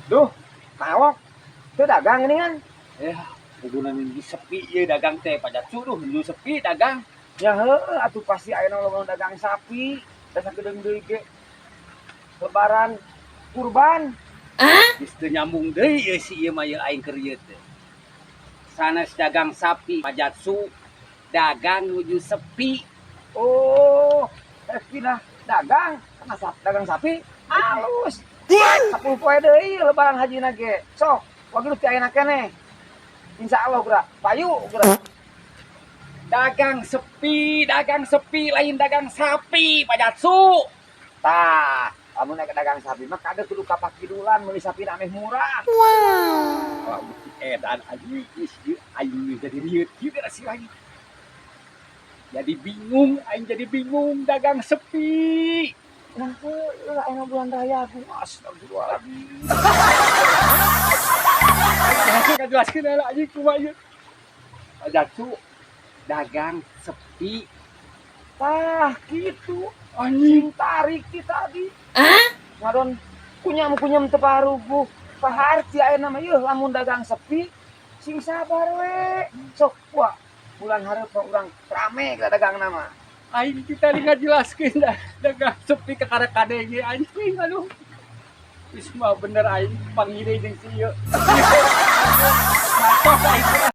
Duh, mawok. Teu dagang ini kan? Ya, kuduna minggu sepi ieu dagang teh, Pak Jatsu, duh, nu sepi dagang. Ya heueuh atuh, pasti aya nu dagang sapi. Da sakedeung deui ge Lebaran kurban. Geus teu nyambung deui ieu si ieu mah ieu aing keur ieu teh. Sanes dagang sapi, Pak Jatsu, dagang nuju sepi. Oh, pindah dagang, karena dagang sapi alus. 10 poe deui Lebaran haji ge. Sok, wagi ti ayeuna keneh. Insya Allah geura, payu geura. Dagang sepi lain dagang sapi, Pak Jatsu. Tah, lamun naik dagang sapi mah kade kudu kapakidulan meuli sapi ameh murah. Wah, edan anjing, geus ieu aing jadi rieut kieu beres lagi. Jadi bingung, aing jadi bingung dagang sepi. Nah, heueuh ayeuna bulan raya aku, astagfirullahaladzim. Jelaskeun heula anjing kumaha ieu. Pak Jatsu, dagang sepi. Tah, gitu. Anjing. Anjing tarik ti tadi. Ngadon kunyam-kunyam teu paruguh. Paharti ayeuna mah yeuh lamun dagang sepi sing sabar we. Sok wah bulan hareup mah urang rame kita dagang nama. Aing kita tadi ngajelaskeun dah dagang sepi ke karek kadenge anjing, aduh. Geus mah bener aing panggil jeung si ieu. Matos aing.